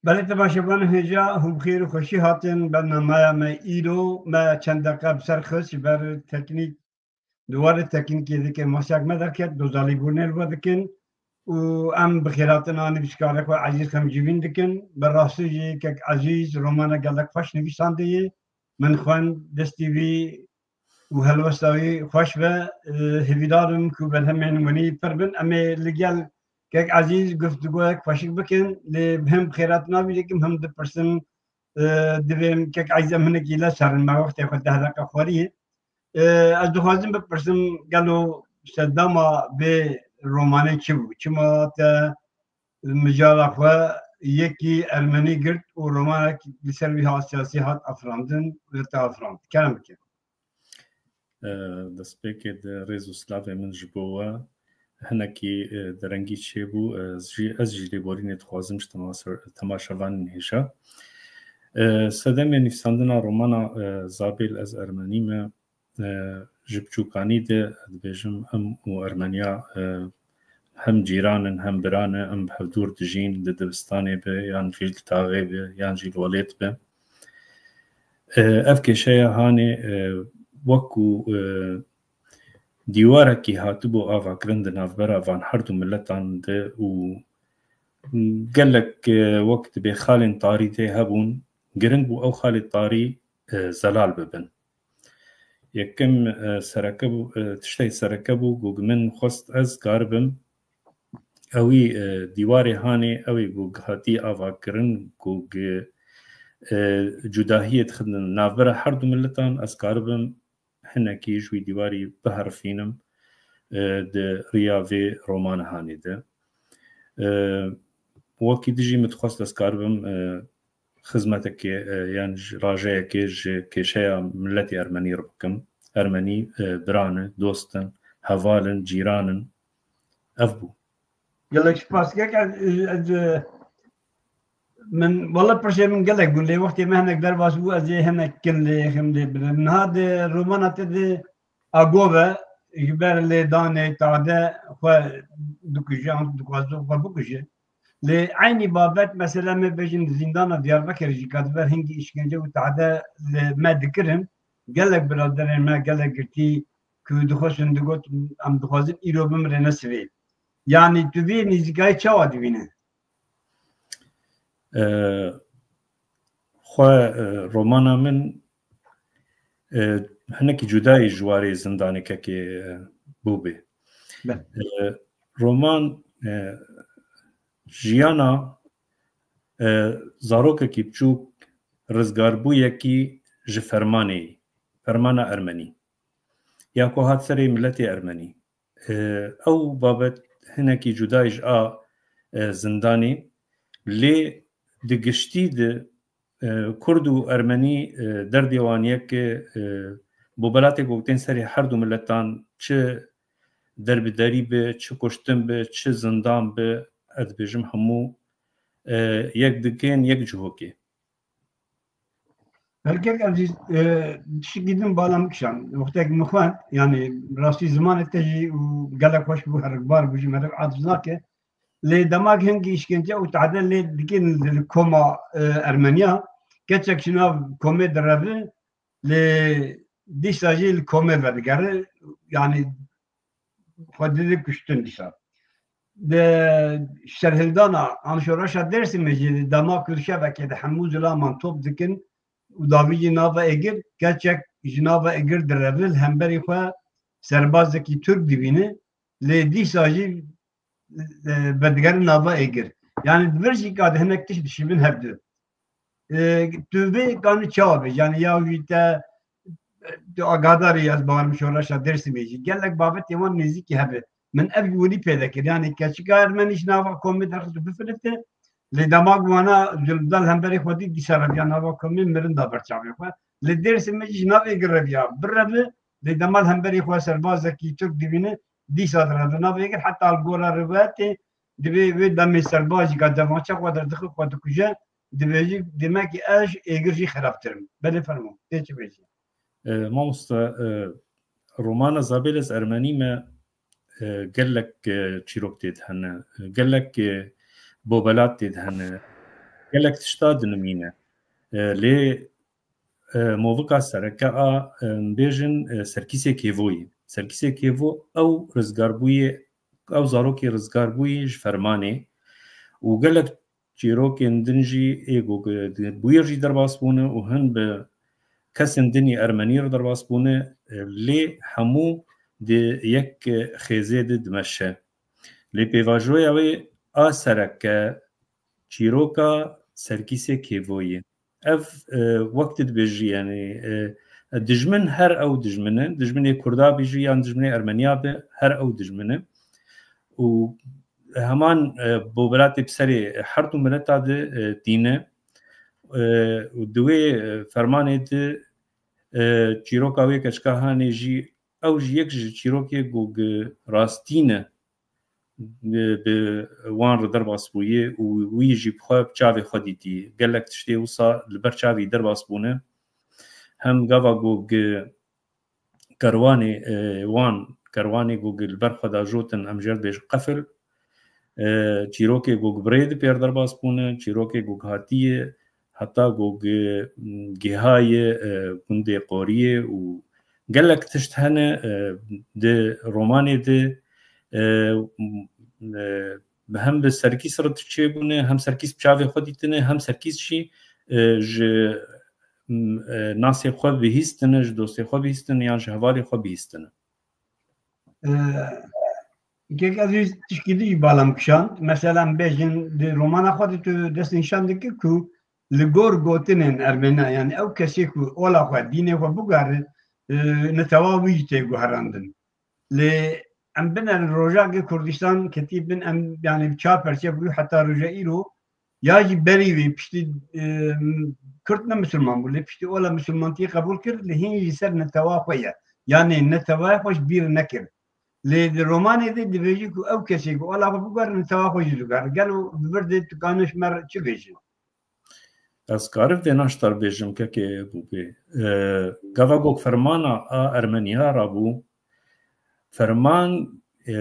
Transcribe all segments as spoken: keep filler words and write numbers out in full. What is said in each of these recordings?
Belê temaşevanên hêja, hûn bi xêr û xweşî hatin bernameya me îro. Me çend deqe bi ser xist ji ber teknîk Di warê teknîkê dike masek me derket, dozalîbûnê li we dikin û em bi xêratina nivîskarê xwe Ezîz Xemcîvîn dikin. Bi rastî jî kek Ezîz romana gelek xweş nivîsandeyê. Min xwend, destî wî û helwesta wî xweş be. Hêvîdar im ku berhemên winî pir bin. Em ê li gel kek Ezîz guftûgoyek xweşik bikin. Lê hem bi xêratina wî dikim hem dipirsim, e, divêm kek Ezîz em hinekî le serin me wextê xwe deh deqe xweriyê. E, ez dixwazim bipirsim, gelo sedema vê romanê çi bû? Çima te mijara xwe yekî ermenî girt û romanek li ser wî hat siyasî hat afirandin û te afirand? Kerem bike. E, destpêkê de rêz û silavê min ji bo we. Hinekî, e, derengî çêbû, e, jî, ez jî lêborînê dixwazim ji temaşe-, temaşevanên hêja. E, sedemê nivîsandina romana, e, Zabêl Ez Ermenî Me, e, ji biçûkanî de, dibêjim, em û Ermeniya, e, hem cîran in, hem biran in, em bi hevdûr dijîn, di dibistanê be, yan jî li taxê be, yan jî li welêt be. E, ev kêşeya hanê, e, wekû, e, dîwarekî hatibû avakirin di navbera van her du miletan de û gelek, e, wek dibê xalên tarî tê hebûn, giring bû ew xalê tarî, e, zelal bibin. Yekem, e, sereke bû, e, tiştê sereke bû ku min xwest ez karibim ewî, e, dîwarê hanê ewî ku hatî avakirin ku, e, cudahiyê dixin navbera her du miletan, ez karibim hinekî ji wî dîwarî biherifînim, e, di riya vê romana hanê de. E, wekî dijî min dixwest ez karibim, e, xizmetekê, e, yan ji rajeyekê ji kêşeya miletê ermenî re bikim. Ermenî, e, biran in, dost in, heval in, cîran in. Ev bû. Gelek spas kek ez, ez, e, min, wele pirsê min gelek bûn, lê wextê me hinek derbas bû, ez ê hinek kin lê yexim lê bidim. Niha di romana te de agov e, ji ber lêdanê tade xwe dikuje, an dixwaze xwe bikuje. Lê eynî babet, mesela, me bêjin di zîndana Diyarbekirê jî ka di ber hingî îşkence û tade li me dikirin, gelek biraderên me, gelek girtî ku dixwestin digot, em dixwazin îro bimrêne sivê. Yanî tu vê nêzîkayî çawa dibîne? E, xwe, e, romana min, e, hinekî cudayî ji warê zindanê kekê, e, bûbê. Be. E, roman, e, jiyana, e, zarokekî biçûk rizgarbûyekî ji fermanê, fermana ermenî. Ya ku hat serê miletê ermenî. E, ew babet hinekî cuda ye ji a, e, zindanê, lê di giştî de, e, Kurd û Ermenî, e, derdê wan yek e, e, bobelatê ku tên serê her du miletan, çi derbiderî be, çi kuştin be, çi zindan be, ez dibêjim hemû, e, yek dikên yek cihokê. Belkek ez jî, e, tiştekî din bala min kişand. Wextek min xwend, yanî rastî zimanê te jî û gelek xweş bû, herikbar bû, ji meriv aciz nake. Lê dema hingî îşkence û tade lê dikin li koma, e, Ermeniya, keçek ji nav komê direve, lê dîsa jî li komê vedigere, yanî xwe dide kuştin dîsa. Di serhildana an şoreşa Dêrsimê jî di dema ku şevekê de hemû zilaman top dikin û davî jî nava êgir, keçek ji nava êgir direve, li hemberî xwe serbazekî Tirk dibîne, lê dîsa jî, e, vedigerin nava êgir. Yanî di vir jî ka di hinek tişt dişîvin hevdu. E, tu vê kanî çawa bêjî? Yani ya wî te, tu agadarî, ez bawerim şoreşa Dêrsimê jî gelek babetê wan nêzîkî hebe. Min ev jî winî pê de kir. Yani keçika ermenî ji nava komê derxist û bifilite. Lê dema ku wana zulmdar hemberî xwe dît, dîsa reviya nava komê mirin da ber çavê xwe. Lê Dêrsimê jî ji nav êgir reviya birevi. Lê dema li hemberî xwe serbazekî Tirk dibîne, dîsa direve nav êgir. Heta li gora rivayetê divê wê demê serbazîka devançe xwe derdixi xwe dikuje. Dibêjî, demek ki ez ji êgir jî xerabtir im. Belê fermo. Tê çi bêjî? E, mamoste, e, romana Zabêlez Ermenî me, e, gelek, e, çîrok tê de hene, e, gelek, e, bobelat tê de hene, gelek tişta dinimîne. E, lê, e, movika sereke a, e, bêjin, e, Serkîsê Kêvoyî. Serkîsê Kêvo ew rizgarbûyê, ew zarokê rizgarbûyî ji fermanê û gelek çîrokên din jî ê ku di bûyî re jî derbas bûne û hin bi kesên din yê ermenî re derbas bûne, lê hemû di yek xêzê de dimeşe. Lê pêvajoya wê a sereke çîroka Serkîsê Kêvoyê. Ev, e, wek tu dibêjî, yani, e, dijmin her ew dijmin e. Dijminê Kurda bî jî yan dijminê Ermeniya be, her ew dijmin e. Û heman, e, bobelatê bi serê her du mileta de, e, tîne. E, û di wê, e, fermanê de, e, çîroka wê keçika hanê jî, ew jî yek ji çîrokê ku gi rastî ne bi, bi wan re derbas bûye û wî jî bi xwe bi çavê xwe dîtî. Gelek tiştê wisa li ber çavî derbas bûne. Hem gava ku gi kerwanê, e, wan, kerwanê ku li ber xwe de jotin, em jê re dibêjin qefil. E, çîrokê ku bi rê di pêr derbas bûne, çîrokê ku hatiye, heta ku gi-, gihaye, e, gundê Qoriyê û gelek tişt hene, e, di romanê de, e, e, hem bi Serkîs re çêbûne, hem Serkîs bi çavê xwe dîtine, hem Serkîs jî, e, ji, m, e, nasê xwe bihîstine, ji dostê xwe bihîstine yan ji hevalê xwe bihîstine. E, kek ez jî tişkî din jî bala min kişand. Mesela, em bêjin, di romana xwe de tu destnîşan dikî ku li gor gotinên Ermena, yani ew kesê ku ola xwe, dînê xwe bigare, e, netewa wî jî tê guherandin. Lê em binerin rojagê Kurdistan ketî bin, em, yani çar perçe bû heta roja îro, ya jî berî wî piştî, e, Kurd ne misilman bû, lê piştî ola misilmantiyê qebûl kir, lê hîn jî ser netewa xwe ye. Yanê netewaya xwe ji bîr nekir. Lê di romanê de dibêjî ku ew kesê ku ola xwe biguhere, netewa xwe jî diguhere. Gelo bi vir de tu kanî ji me re çi bêjî? Ez karim vê naştar bêjim kekê Bûbê. E, gava ku fermana a Ermeniya rabû, ferman, e,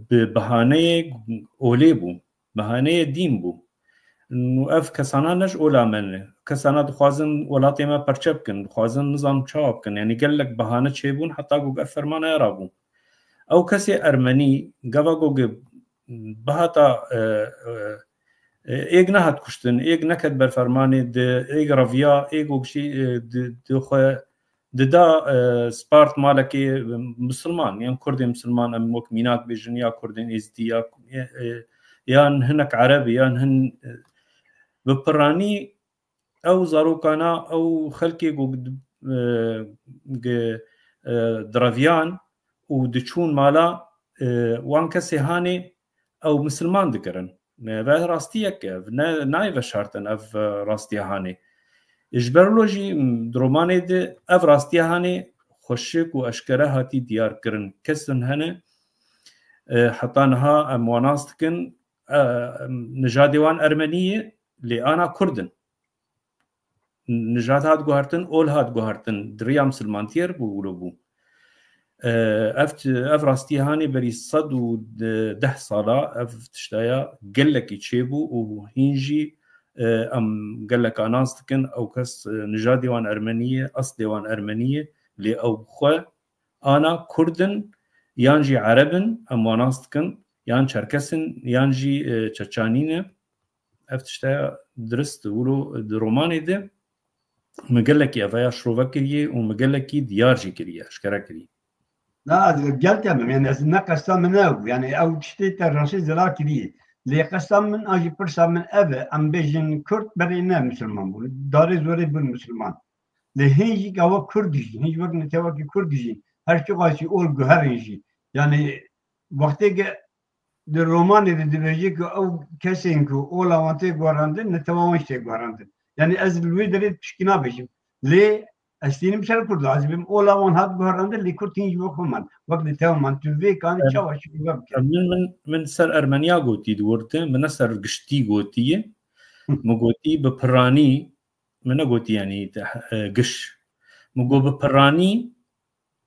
bi behaneyê olê bû, behaneyê dîn bû. Nû ev kesana ne ji ola me ne. Kesana dixwazin welatê me perçe bikin, dixwazin nizam çawa bikin. Yani gelek behane çêbûn heta ku ev fermana ya rabû. Ew kesê Ermenî gava ku bihata, e, e, e, êk nehat kuştin, êk neket ber fermanê, di êk reviya, êk wek jî, e, di, di xwe dida, e, spart malekê misilman, yan Kurdên misilman, em wek mînak bêjin, ya Kurdên Êzidî, ya, e, e, yan hinek Erebî, yan hin, e, bi piranî ew zarokana, ew xelkê ku, e, gi-, e, direviyan û diçûn mala, e, wan kesê hanê ew misilman dikirin. Ve rastiyek e, ne, nayê veşartin ev, e, rastiya hanê. Ji ber wilo jî, m, di romanê de ev rastiya hanê xweşik û eşkere hatî diyar kirin. Kesin hene, e, heta niha em wan nas dikin, e, em, nijadê wan Ermenî ye, lê ana Kurd in. Nijad hat guhertin, ol hat guhertin, di riya misilmantiyê re bû, wilo bû. E, ev, ev rastiyê hanê berî sed û deh sala ev tiştaya gelekî çêbû û hîn jî, e, em geleka nas dikin, ew kes, e, nijadê wan Ermenî ye, eslê wan Ermenî ye, lê ew xwe ana Kurd in, yan jî Ereb in, em wan nas dikin, yan Çerkes in, yan jî, e, Çeçanî ne. Ev tişteya dirist wilo di romanê de min gelekî ev ya şirove kiriye û min gelekî diyar jî kiriye, eşkere kiriye. Na, ez gel te bim, yani ez ne qesta min ne bû. Yani ew tiştê te reşê zila kiriye. Lê qesta min a jî pirsa min ev e, em bêjin Kurd berê ne misilman bûn. Darê zorê bûn misilman. Lê hîn jî gawa Kurd dijîn, hîn jî wek netewekî Kurd dijîn. Her çiqas jî ol guherin jî. Yani wextê ke di romanê de dibêje ku ew kesên ku ola wan tê guherandin, netewa wan jî tê guherandin. Yani ez li wê derê pişkî nabêjim. Lê ez tînim ser Kurd, lazim bim ola wan hat guherandin, lê Kurd hîn ji bo xwe man. Wek netewa man, tu vê kanî Em, çawa şî we bike? em, min, min, min ser Ermeniya gotî di wir de, min ne ser giştî gotiye. Hı. Min gotî bi piranî, min negotî, yani, e, giş. Min got bi piranî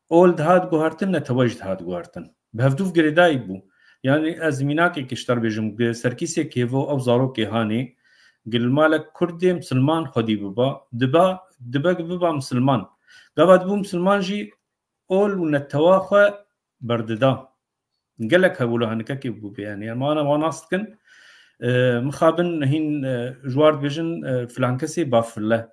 ol dihat guhertin, netewe jî dihat guhertin. Bi hevdûv girêdayî bû. Yani ez mînakekê ji te re bêjim, gi serkîsê kêvo ew zarokê hanê, gi li malek Kurdê misilman xwedî biba, diba, dibe biba misilman. Gava dibû misilman jî ol û netewa xwe berdida. Gelek hebû li henikekê bû bê, yani, em ana wan nas dikin. E, mixabin hîn, e, ji war dibêjin, e, filan kesê bafile.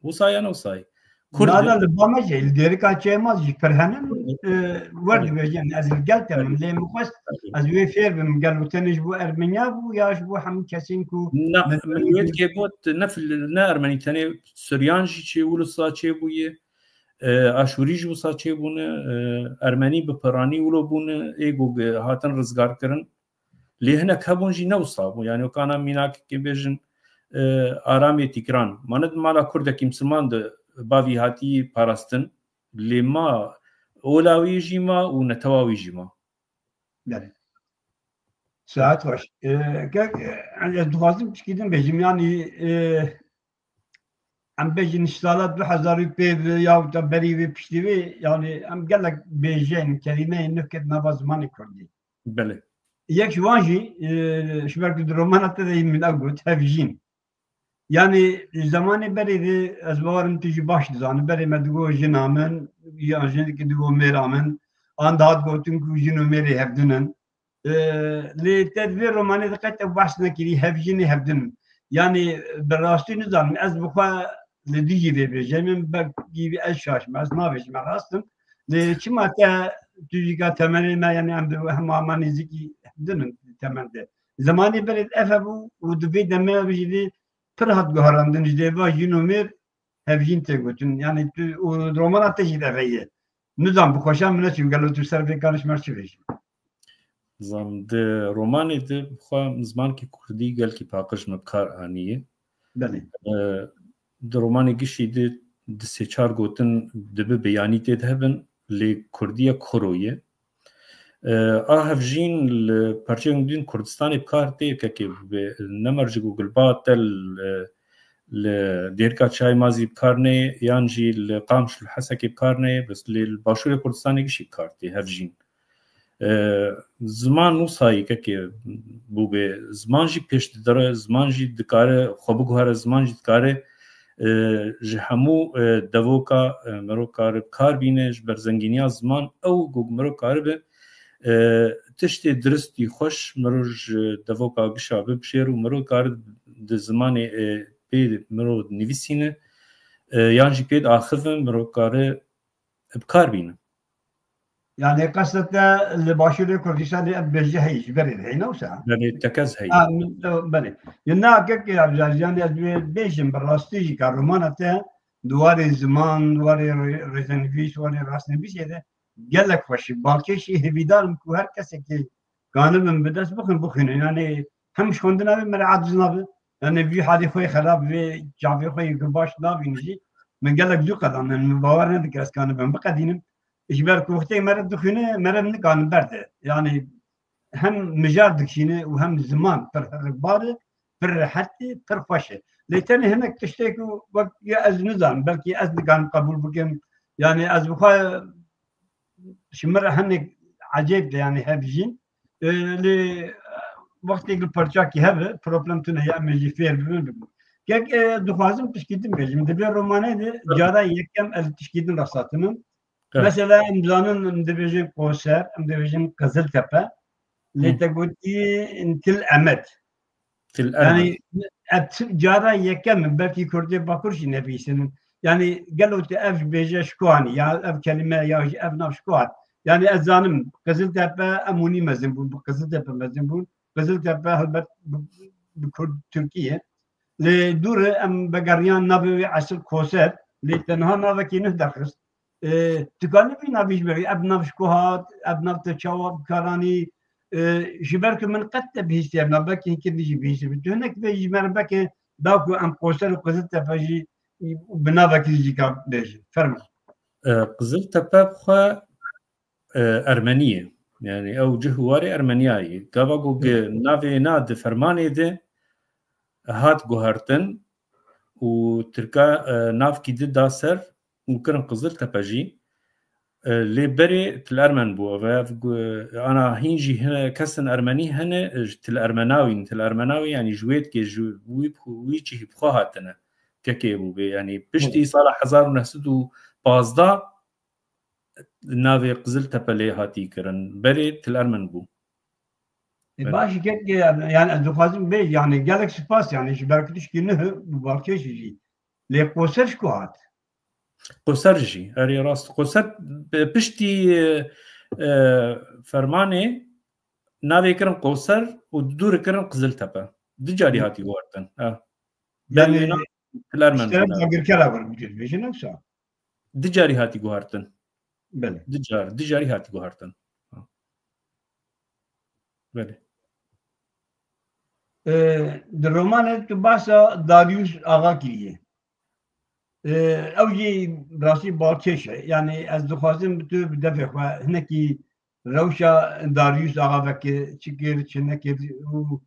Wisa ya ne wisa ye. Kurd Nada li ba me jî, li dêrika çiyê ma jî pir henin, e, wer dibêjin, ez li gel te bim, lê min xwest ez wê fêr bim, gel û tenê ji bo Ermeniya bû ya ji bo hemû kesên ku Na, min wê dikê got, ne fil-, ne Ermenî tenê, Suryan jî çê wilo sa çêbûye, e, Aşûrî jî wisa çêbûne, e, Ermenî bi piranî wilo bûne, ê ku ge-, hatin rizgar kirin. Lê hinek hebûn jî ne wisa bû. Yani wekana mînakekê bêjin, e, Aramê Tîkran. Ma ne di mala Kurdekî misilman de bavî hatî parastin. Lê ma ola wî jî ma û netewa wî jî ma. Belê. Saet xweş. E, kek, e, ez dixwazim tişkî din bêjim. Yani, e, em bêjin ji sala du hezar û pênc ve ya da berî vê piştî vê, yani em gelek bêjên, kelîmeyên nû ket nava zimanê kurdî. Belê. Yek ji wan jî, e, ji ber ku di romana te de min ew got, hevjîn. Yani, ji zemanê berê de ez bawerim tu jî baş dizanî. Berê me digot jina min, yan jinekî digot mêra min. An dihat gotin ku jin û mêrê hevdin in. E, lê te di vê romanê de qet ew behs nekirî, hevjînê hevdin in. Yani, bi rastî nizanim, ez bi xwe li dijî vê bêjemim, belkî ez şaş me, ez nabêjim, ez rast im. Lê çima te tu jî ka temenê me, yani em bi hema me nêzîkî hevdin in temen de. Zemanê berê ev hebû û di vê demê jî de pir hat guherandin, ji dê va jin û mêr hevjîn tê gotin. Yani tu û romana te jî de ev heye. Nizam bi xweşa min neçû, gelo tu ser vê karê ji me çi bêjî? Zam di romanê de xwe zimankî kurdî gelkî paqij me bi kar aniye. Belê. E, di romanê gişî de di sê çar gotin dibe beyanî tê de hebin, lê kurdiyek xuro ye. E, a hevjîn li parçeyên din Kurdistanê bi kar tê, kekê bi ne mercik û gilba te li, li Dêrika Çayê Mazî bi kar neyê, yan jî li Qamiş li Hesekê bi kar neyê, bes lê li Başûrê Kurdistanê gişî bi kar tê hevjîn. E, ziman wisa yekekê bûbê, ziman jî pêş didire, ziman jî dikare xwe biguhere, ziman jî dikare, e, ji hemû, e, devoka, e, mirov kare bi kar bîne, ji ber zengîniya ziman ew ku mirov karibe, e, tiştê diristî xweş mirov ji devoka gişa bibijêr û mirov kare di zimanê, e, pê mirov nivîsîne, e, yan jî pê diaxivin, mirov kare bi kar bîne. Yani qesta te li Başûrê Kurdistanê ev bêje heyî, ji berê de heyî, ne wisa? Belê, tekez heyî. Ha, min, e, belê. Ya na, kek ya, ya, yani ez wê bêjim, bi rastî jî ka romana te di warê ziman, di warê rê-, rêzenivîs, warê rastnivîsê de gelek xweş e. Balkêşî hêvîdar im ku her kesekê kanibin bi dest bixin, bixwînin. Yani hem ji xwendina wê me re aciz nabe. Yani vî halê xwe yê xerab, vê çavê xwe yê ku baş nabînin jî, min gelek zû qedandin. Min bawer nedikir ez kanibim biqedînim. Ji ber ku wextê me re dixwîne, me re nikanin berde. Yani hem mijar dikişîne û hem ziman pir herikbar e, pir rehet e, pir xweş e. Lê tenê hinek tiştê ku wek ya ez nizanim, belkî ez nikanim qebûl bikim. Yani ez bi xwe ji min re hinek ecêb de, yani hevjîn. E, lê, e, wextê li parçakî hebe, problem tune ye, em ê jî fêr bibin, bibin. Kek, e, dixwazim tişkî din bêjim. Di vê romanê de cara yekem ez tişkî din rexsatinim. Evet. Mesela em zanin, em dibêjin Qoser, em dibêjin Qiziltepe. Lê Hı. te gotî Til Emed. Til Emed. Yani, e, ti-, cara yekem, belkî Kurdê Bakur jî nebîsinin. Yani, gelo te ev bêje ji ku anî, ya ev kelîme, ya jî ev nav ji ku hat? Yani, ez zanim, Qiziltepe, em hûnî mezin bûn, bi Qiziltepe mezin bûn. Qiziltepe helbet bi, bi Kurd Tirkiye. Lê dûr em vegeriyan navê wê esil Koser, lê tenha navekî nuh derxist. E, tu kanî vî navî ji ber ev nav ji ku hat, ev nav te çawa bikaranî, e, ji ber ku min qet te bihîstiye nav, belkî hinkî din jî bihîstiye. Tu hinek vê ji me re belkî da ku em Qoser û Qiziltepe jî bi navekî jî ka bêjin. Fermo. E, Qiziltepe bi xwe, e, Ermenî ye. Yani ew cih û warê Ermeniyayê. Gava ku ge-, navê na di fermanê de hat guhertin û Tirka, e, navkî di da ser û kirin Qiziltepe jî. E, lê berê til Ermen bû. Ev, ev gu-, ana hîn jî hine, kesin Ermenî hene, e, ji til Ermenawîn, til Ermenawî, yani ji wê dikê, ji wî, wî cihî bi xwe hatine. Kekê bû bê. Yani piştî sala hezar û neh sed û pazdeh navê Qiziltepe lê hatî kirin. Berê til Ermen bû. E, Evet. Baş kek, yani ez dixwazim bê, yani gelek spas, yani ji ber ku tişkî nuh û balkêşî jî. Lê Qoser ji ku hat? Qoser jî, erê rast. Qoser, e, piştî, e, e, fermanê navê kirin Qoser û dûr kirin Qiziltepe. Du carî hatî guhertin. Ha. Yani Berê na Til Ermen bû, ne? Dagirkera wir bû, dibêjin wisa. Du carî hatî guhertin. Belê. Du car, du carî hatî guhertin. Ha. Belê. E, di romanê tu bahsa Darius Axa kiriye. E, ew jî rastî balkêş e. Yani ez dixwazim tu bi devê xwe hinekî rewşa Darius Axa veke, çi kir, çi nekir û,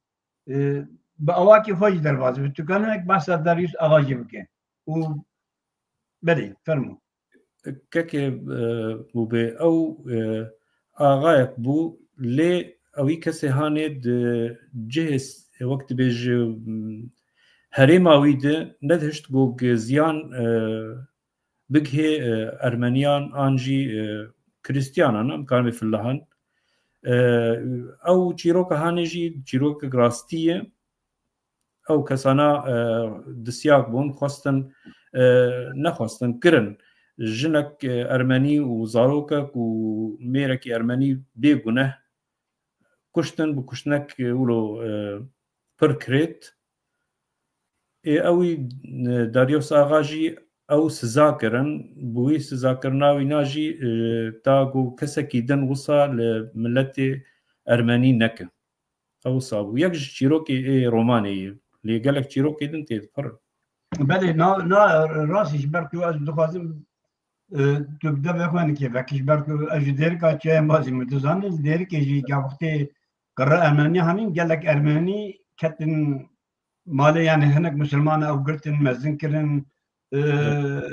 e, bi awakî xwe jî derbas be. Tu kan hinek bahsa Darius Axa jî bike. Û belê, fermo. Kekê, e, bû bê ew, e, axayek bû, lê ewî kesê hanê di cihê s-, wek dibêje, m, herêma wî de nedihişt ku ziyan, e, bigihê, e, Ermeniyan an jî, e, Krîstiyanan, em karin bê filahan. E, ew çîroka hanê jî çîrokek rastî ye. Ew kesana, e, disyak bûn, xwestin, e, nexwestin, kirin. Jinek, e, Ermenî û zarokek û mêrekî Ermenî bê guneh kuştin, bi kuştinek, e, wilo, e, pir kirêt. Ê, ewî, e, Darius Axa jî ew siza kirin, bi wî sizakirina wîna jî, e, ta ku kesekî din wisa li miletê Ermenî neke. Ew wisa bû. Yek ji çîrokê ê romanê ye. Lê gelek çîrokê din tê pir. Belê, na, na, rastî ji ber ku ez dixwazim, e, tu bi devê xwe nikê vekî, ji ber ku ez ji Dêrika çiyayê mazî min, tu zanî, li Dêrikê jî ka wextê qirre Ermenî hanîn, gelek Ermenî ketin malê, yani hinek misilman ew girtin, mezin kirin, e, Evet.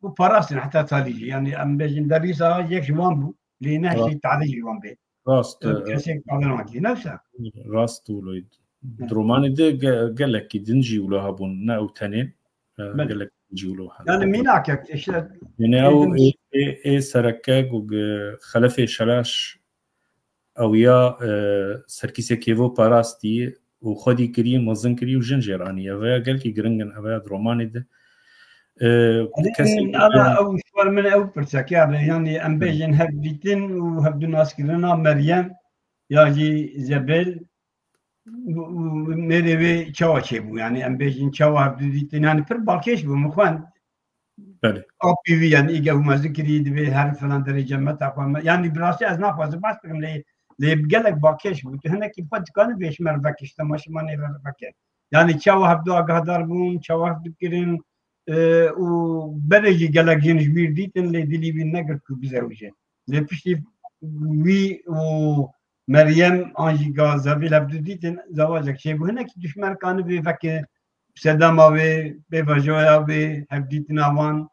û parastin heta talî jî. Yani em bêjin Darius Axa yek ji wan bû, lê ne Ra- jî talî jî wan bê. Rast, E, e, kesek talî wan kî, ne wisa? Rast wilo. Di Evet. romanê de ge-, gelekî din jî wilo hebûn, ne ew tenê, e, Belê. gelek din jî wilo hebûn. Yani mînakek, işte, Yani ew êdin ê, ê, ê sereke ku ge-, Xelefê Şelaş ew ya, e, Serkîsê Kêvo parastî û xwedî kiriye, mezin kiriye û jin jê re aniye. Ev ya gelkî giring in, ev ya di romanê de. E, Hadi kesê min, ana ew ji ber min ew pirsek ya be, yani em Hı. bêjin hevdîtin û hevdûnaskirina Meryem ya jî Zebel û, û mêrê wê çawa çêbû? Yani em bêjin çawa hevdû dîtin? Yani pir balkêş bû, min xwend. Belê. Apî wî, yani, îge û mezin kirî, divê her filan derê cemeta xwe me-, yani, bi rastî ez naxwazim behs bikim, lê, lê gelek balkêş bû. Tu hinekî xwe dikanî vê ji me re vekî, ji temaşevanê re veke. Yani, çawa hevdu agahdar bûn, çawa hevdu kirin, e, û berê jî gelek jin ji bîr dîtin, lê dilî wî negirt ku bizewije. Lê piştî wî û Meryem an jî ga Zevîl hevdu dîtin, zewacek çêbû. Hinekî tu ji me re kanî vê veke sedema wê, pêvajoya wê, hevdîtina wan,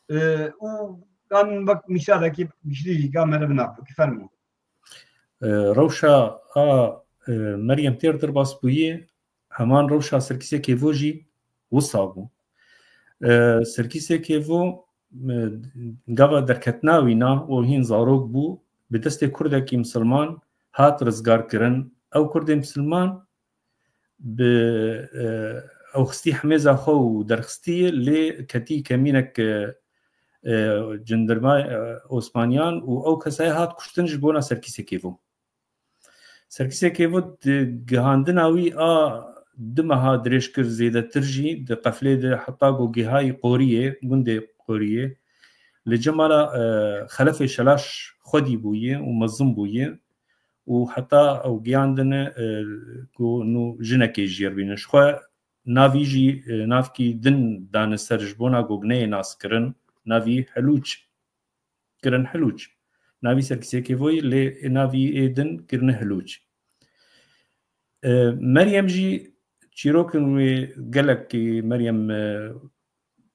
e, û kan wek mîsalekî giştî jî ka me re bi nav bikî, fermo. E, rewşa a, e, Meryem têr derbas bûyî, heman rewşa Serkîsê Kêvo jî wisa bû. E, Serkîsê Kêvo, e, gava derketina wî na, û hîn zarok bû, bi destê kurdekî misilman hat rizgar kirin. Ew kurdê misilman bi, e, ew xistî hemêza xwe û derxistî, lê ketî kemînek, e, e, cindirma, e, Osmaniyan û ew kesaya hat kuştin ji bona Serkîsê Kêvo. Serkîsê Kêvo di gihandina wî a du meha dirêj kir, zêdetir jî di qeflê de heta ku gihayî Qoriyê, gundê Qoriyê. Li cemala, e, Xelefê Şelaş xwedî bûye û mezin bûye û heta ew giyandine, e, ku nû jinekê jiyê bînin. Ji xwe navî jî, e, navkî din dane ser ji bona ku neyê naskirin, navî Helûç kirin Hilûç. Navî Serkîsê Kêvoyî lê navî ê din kirine Hilûç. E, Meryem jî çîrokin wê gelekî Meryem, e,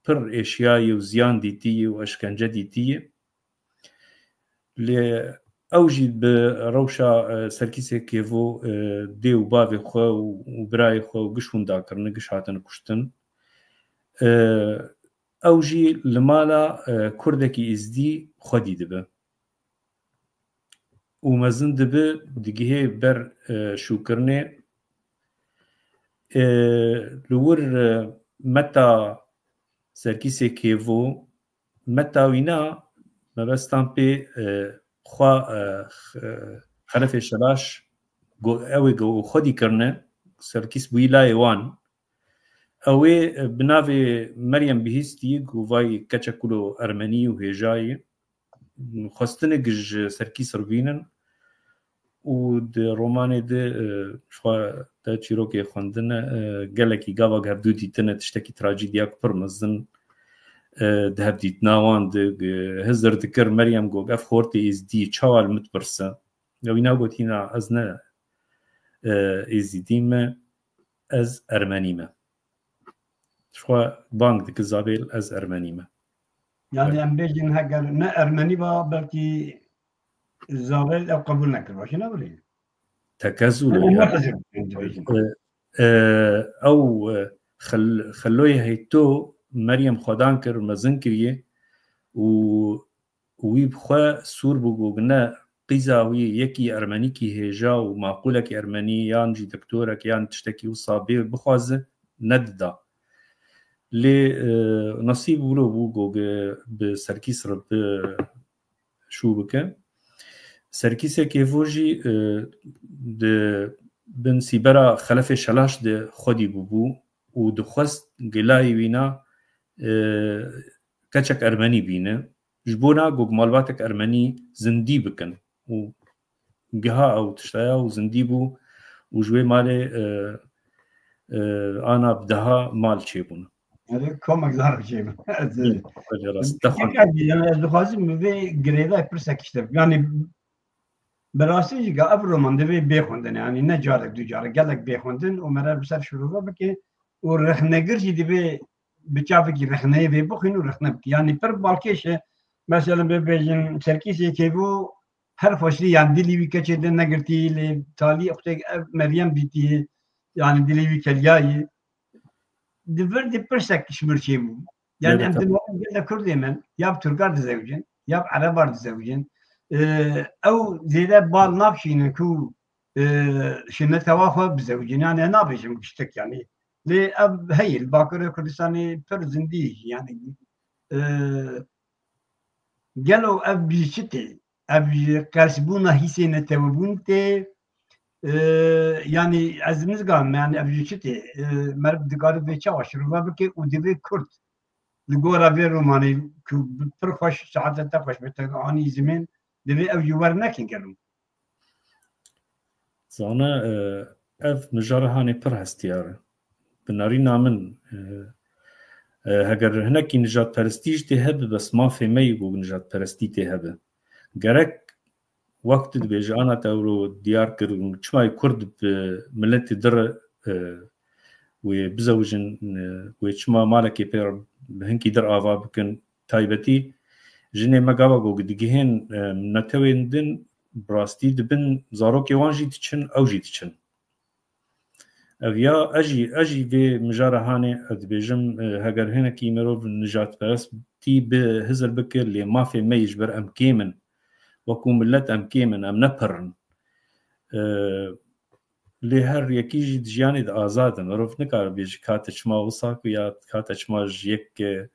pir êşiyaye û ziyan dîtiye û eşkence dîtiye. Lê ew jî bi rewşa, e, Serkîsê Kêvo, e, dê û bavê xwe û, û birayê xwe û giş winda kirine, giş hatine kuştin. E, ew jî li mala, e, Kurdekî Êzdî xwedî dibe û mezin dibe, digihê ber, e, şûkirinê. E, li wir, e, meta Serkîsê Kêvo, meta wîna mebestan pê, e, xwe, e, x-, e, Xelefê Şelaş go-, ew ê go-, xwedî kirine, Serkîs bûyî layê wan. Ew ê, e, bi navê Meryem bihîstî, ku vay keçek kulo ermenî û hêjayî, xwestine gi ji Serkîs re bînin û di romanê de, e, ji xwe te çîrokê xwendine, e, gelekî gava hevdû dîtine tiştekî trajîdyak pir mezin, e, di hevdîtina wan de, e, hizir dikir Meryem got, "Ev xortê Êzdî çawa li min dipirse?" Ya wîna gotîna, "Ez ne, e, Êzîdî me, ez Ermenî me." Ji xwe bang dike Zabêl, "Ez Ermenî me." Yani em bêjin heger ne Ermenî ba, belkî Zabêl ew qebûl nekir, baş e, ne were? Tekezûl e, yani. E, e, ew, e, xel-, xeloyê heyto Meryem xwedan kir, mezin kiriye û û wî bi xwe sûr bû, got, ne, qîza wî yekî ermenîkî hêja û maqûlekî ermenî yan jî doktorek yan tiştekî wisa bê bixwaze, nedida. Lê, e, nesîb wilo bû, got, bi Serkîs re bi şû bike. Serkîsê Kêvo jî, e, di bin sîbera Xelefê Şelaş de xwedî bûbû û dixwest gilayê wîna, e, keçek ermenî bîne. Ji bona ku malbatek ermenî zindî bikin û giha ew tiştaya û zindî bû û ji wê malê, e, e, ana bi deha mal çêbûn. Yani komek zar çêbûn. Belê, rast, te xwend. Yani ez dixwazim vê girêdayê pirsek işte. Yani bi rastî jî ga ev roman divê bê xwendin. Yani ne carek du carek, gelek bê xwendin û mere bi ser şirove bike û rexnegir jî divê bi çavekî rexneyê vê bixwîn û rexne bike. Yani pir balkêş e. Mesela bibêjin Serkîsê Kêvo her xweşî, yani dilî wî keçê de negirtî, lê talî xwedê ev Meryem dîtî, yani dilî wî keliyayî. Di vir de pirsek ji mir çêbû. Yani Evet, em tamam. Dinerin gelek Kurdê me ya bi Turkar dizewicin, ya bi Erebar dizewicin. Ee, ew zêde bal nakşînin ku, e, şîneta wa xwe bizewicin. Yani nabêjim giştek yani. Lê ev heye li Bakurê Kurdistanê pir zindî yani. E, gelo ev bi çi tê? Ev ji qelsbûna hîsê netewebûn tê? E, yani ez nizganim yani ev ji çi tê? E, meriv dikare vê çawa şirove bike û divê Kurd li gora vê romanê ku pir xweş, saete te xweş be, te anî zimên, divê ew jî wernekin gelo. Zana, e, ev mijara hanê pir hestiyar e. Bi nerîna min, e, e, heger hinekî nijadperestî jî tê hebe, bes mafê me yî ku nijadperestî tê hebe. Gerek wek tu dibêje, ana te ewro diyar kir, çima yê Kurd bi miletê dir, e, wê bizewicin, e, wê çima malekê pê re bi hinkî dir ava bikin, taybetî jinê me gava ku digihên, e, netewên din bi rastî dibin zarokê wan jî diçin, ew jî diçin. Ev ya ez jî, ez jî vê mijara hanê ez dibêjim, e, heger hinekî mirov nijadperestî bi hizir bike, lê mafê me yî ji ber em kêm in. Wekû milet em kêm in, em ne pir in. E, lê her yekî jî di jiyanê de azad e. Mirov nikare bêje ka te çima wisa ku ya ka te çima ji yek, e,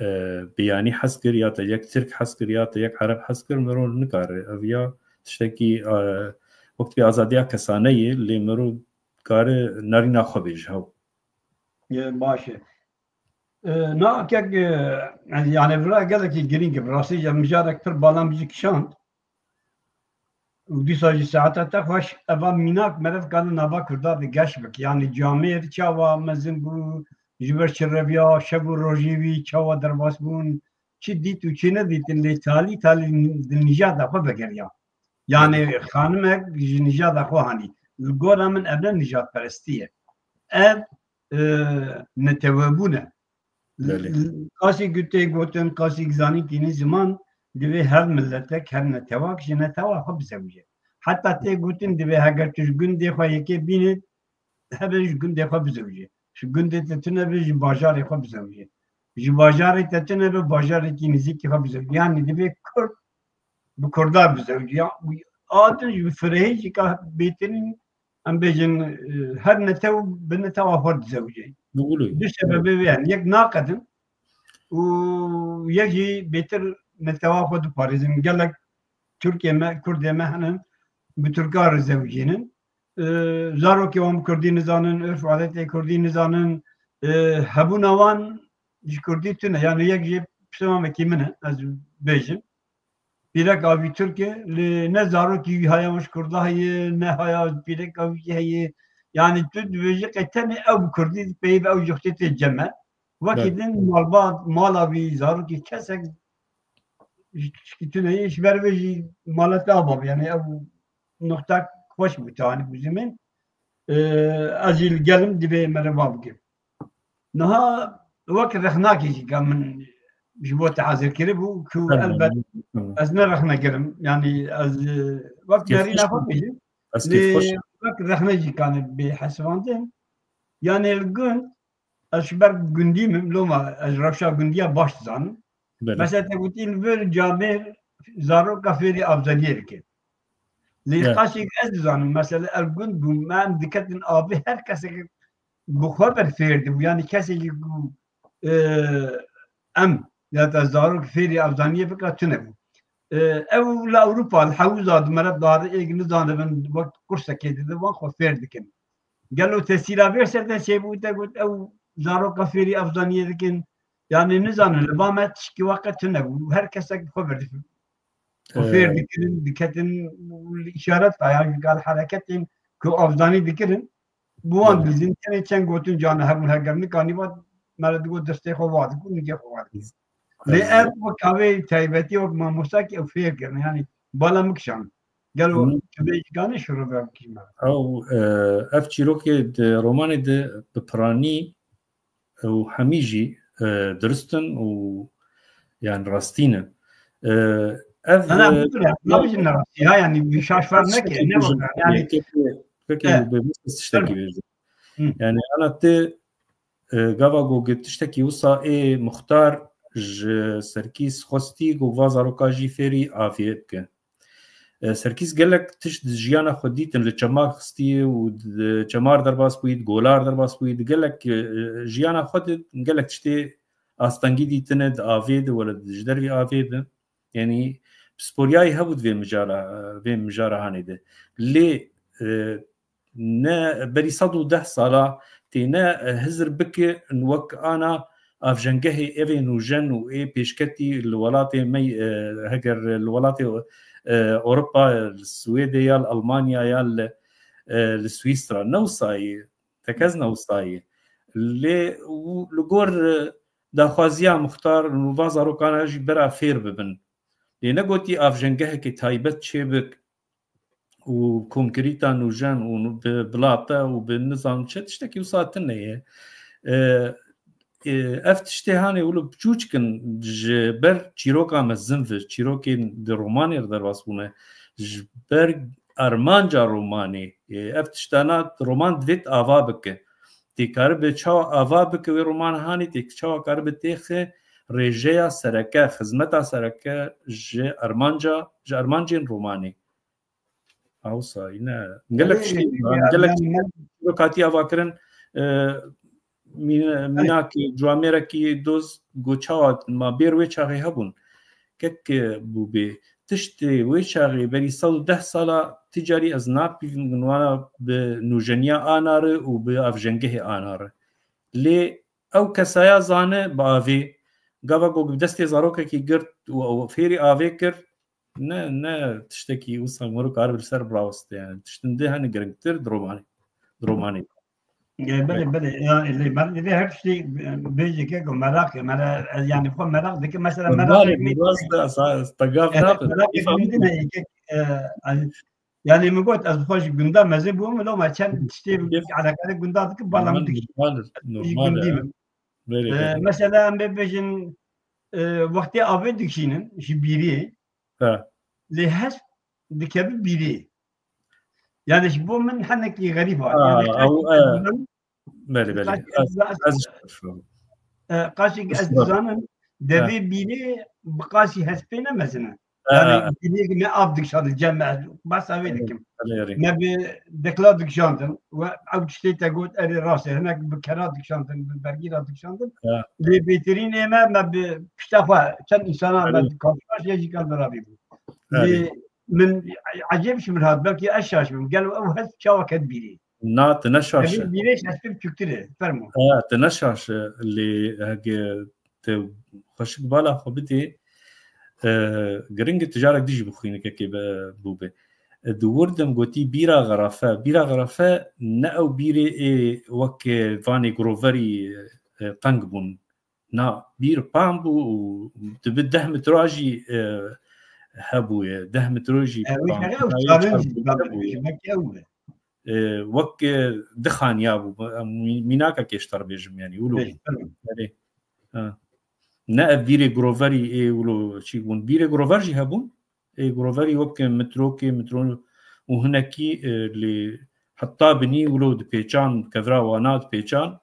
e, biyanî hez kir, ya te yek Tirk hez kir, ya te yek Ereb hez kir, mirov nikare. Ev ya tiştekî, e, wek dibê azadiya kesane ye, lê mirov kare nerîna xwe bêje hew. Ye, baş e. E, na kek, e, yani vira gelekî girîng e, bi rastî jî mijarek pir bala min jî kişand. Û dîsa jî saeta te xweş, eva mînak meriv kane nava Kurda de geş bike. Yani camêr çawa mezin bû, ji ber çi reviya, şev û rojê wî çawa derbas bûn, çi dît û çi nedîtin, lê talî talî di nijada xwe vegeriya. Yani xanimek ji nijada xwe hanî. Li gora min ev ne nijadperestî ye. Ev, e, netewebûn e. Belê. Qasî ku tê gotin, qasî zanîn tînin ziman, divê her miletek, her netewak ji netewa xwe bizewije. Heta tê gotin divê heger tu ji gundê xwe yekê bîne, hebe ji gundê xwe bizewije. Ji gundê te tune be ji bajarê xwe bizewije. Ji bajarê te tune be bajarekî nizîkî xwe bizewije. Yani divê Kurd bi Kurda bizewije. Ya, a din ji firehê jî ka bêtirîn, em bêjin, e, her netew bi netewa xwe dizewije. Bi wilo. Du sebebê wê hene. Yek naqedin û yek jî bêtir netewa xwe diparêzin. Gelek Tirkê me, Kurdê me hene bi Tirka re zewicînin. E, zarokê wan bi Kurdî nizanin, örf adetê Kurdî nizanin. E, hebûna wan ji Kurdî tune. Yani yek jî piştevamekî min e, ez bêjim. Pîrek avî Tirk e, lê ne zarokî wî haya ji Kurda heye, ne haya pîrek avî heye. Yani tu dibêjî qey tenê ew bi Kurdî peyv ew jixtê tê cem e. Wekî Evet. din malbat, mala wî, zarokî kesek ji tişkî tune ye, ji ber vê jî mala te ava be. Yani ew noqta xweş bû te anî bû zimin. Ee, ez jî li gel im, divê me re va bike. Niha wek rexnakê jî ka min ji bo te hazir kiribû ku Tamam, elbet tamam. ez ne rexneger im. Yani ez, e, wek Kêfxweş nerîna xwe im. bêjim. Ez Lê kêfxweş im. wek rexne jî kane bê hesibandin. Yani li gund ez ji ber gundî min, loma ez rewşa gundiya baş dizanim. Belê. Mesela te gotî li vir camêr zaroka fêrî avzaniyê dike. Lê Evet. qasî ez dizanim, mesela ev gund bû, me em diketin avê her kesek bi xwe ber fêr dibû. Yani kesekî ku, e, em ya da zarok fêrî avzaniyê bika tune bû. E, ew li Ewropa, li hewza di meriv dare êk nizanibin wek kursekê didin, wan xwe fêr dikin. Gelo tesîra vê ser de çêbû te got ew zaroka fêrî avzaniyê dikin. Yani nizanin li ba me tişkî weke tune bû. Her kesek bi xwe ber difir. Û fêr Ee, dikirin, diketin, û îşaret da ya ji gal hereketên ku avzanî dikirin. Bi wan Evet. dizin, tenê çend gotin cana hebûn heger nikanî vat, me re digot destê xwe va dikû, nigê xwe va dikû. Lê Evet. ev wek avê taybetî wek mamostakî ew fêr kirin. Yani bala min kişand. Gelo Hı. tu vê îmkanê şirove bikî me? Ew, e, ev çîrokê di romanê de bi piranî û hemî jî, e, dirist in û yani rastî ne. E, ev, Ana, e, bibire, nabijin ne rastî. Ha, yani bir şaş var ne ki, ne bibijin. Bakar. Yani, Peki, peki, e, bê, bê, tiştekî bêjim. Hı. Yani ana te, e, gava ku tiştekî wisa ê muxtar ji Serkîs xwestî ku va zaroka jî fêrî avê bike. E, Serkîs gelek tişt di jiyana xwe dîtin, li çema xistî û di çemar derbas bûyî, di golar derbas bûyî, di gelek, e, jiyana xwe de gelek tiştê astengî dîtine di avê de, wele di ji dervî avê de. Yanî pisporiyayê hebû di vê mijara, vê mijara hanê de. Lê, e, ne berî sed û deh sala têne hizir bike wek ana avjengehê evê nûjen û ê pêşketî li welatê me, e, heger li welatê, e, Ewropa, li Swêdê ya li Almanya ya li, e, li Swîsra. Ne wisa ye, tekez ne wisa ye. Lê û li gor, e, daxwaziya muxtar û va zarokana jî bera fêr bibin. Lê negotî avjengehekê taybet çêbik û konkrîta nûjen û bi bilate û bi nizam çi tiştekî wisa tune ye. E, e, ev tiştê hanê wilo biçûçik in ji ber çîroka mezin ve, çîrokên di romanê re derbas bûne, ji ber armanca romanê. E, ev tiştana roman divêt ava bike. Tê karibe çawa ava bike wê roman hanê, tê çawa karibe têxe rêjeya sereke, xizmeta sereke ji armanca, ji armancên romanê. Awsayî ne. Gelek Erê, tiştê, erê, gelek erê, tiştê hatiye ava kirin, e, mî-, mînak, camêrekî doz got çawa ma bêr wê çaxê hebûn. Kek, e, bû bê. tiştê wê çaxê berî sed û deh sala ti carî ez napîvim gunwana bi nûjeniya Anarê û bi avjengehê Anarê. Lê ew kesaya zane bi avê, gava ku bi destê zarokekî girt û ew fêrî avê kir, ne, ne tiştekî wisa mor kar bi li ser biraweste, yani tiştin di hene giringtir di romanê, di romanê. E, belê, belê. Yani, lê ber-, lê her tiştî, e, bêjî ke ku meraq e, mere-, e, yani xwe meraq dike. Mesela meraq Normal e, dike, bi rast e, esa-, ez te gav e, nakim. Meraq Keyfa dike, min ne, e, yani, yani min got, ez xwe ji gunda mezin bûm, loma çend tiştê Keyf- alakadar gunda dike, bala min Normal, dikî. Normal, Ez normal gundî e. Min. Belê, E, belê. Mesela em bê bêjin, e, wextê avê dikişînin, ji bîrê, Ha. lê hesp dikeve bîrê. Yani ji bo min henekî xerîb e. Ha, Yani ew, qaşî e, ez dizanim, belê, belê. qaşî ez Ez, diza-, ez, ez, e, qaşî ez Estağfurullah. dizanim, Ha. devê bîrê bi qaşî hespê ne mezin e. Ha. Yani bîrê me av dikişandin, cem me, basa vê Belê, dikim. belê, belê. Me bi dekla dikişandin, we ew tiştê te got, erê rast e, hinek bi kera dikişandin, bi bergî re dikişandin. Ha. Lê bêtirîn ê me, me bi pişta xwe, çend însana me Belê. bi karşikarşiya jî kar berabî bû. Belê. Lê min ecêb ji min hat, belkî ez şaş bim. Gelo ew hest çawa ket bîrê? Na, tu ne şaş e. Evî bîrê şaş pê biçûktir e. Fermo. Ha, tu ne şaş e. Lê hege te xweşik bala xwe bidê, e, giring e tu carek dijî bixwînî kekê be, bûbe. E, di wir de min gotî bîra xerafe. Bîra xerafe ne ew bîrê ê wek, e, vanê groverî, e, teng bûn. Na, bîr pan bû û dibi deh metra jî, e, hebûye. Deh metro jî Ew pan. şere ew Nayê sarin çar jî metre bûye. Belkî ew be. E, wek, e, dixaniya bû. Em mî-, mînaka kêşter bêjim, yani, wilo Bêj, bû. Tabii. Yani, ha. Ne ev bîrê groverî ê wilo çî bûn. Bîrê grover jî hebûn. Ê groverî wek mitrokê, mitro û hinekî, e, lê heta binî wilo dipêçan, kevra wana dipêçan.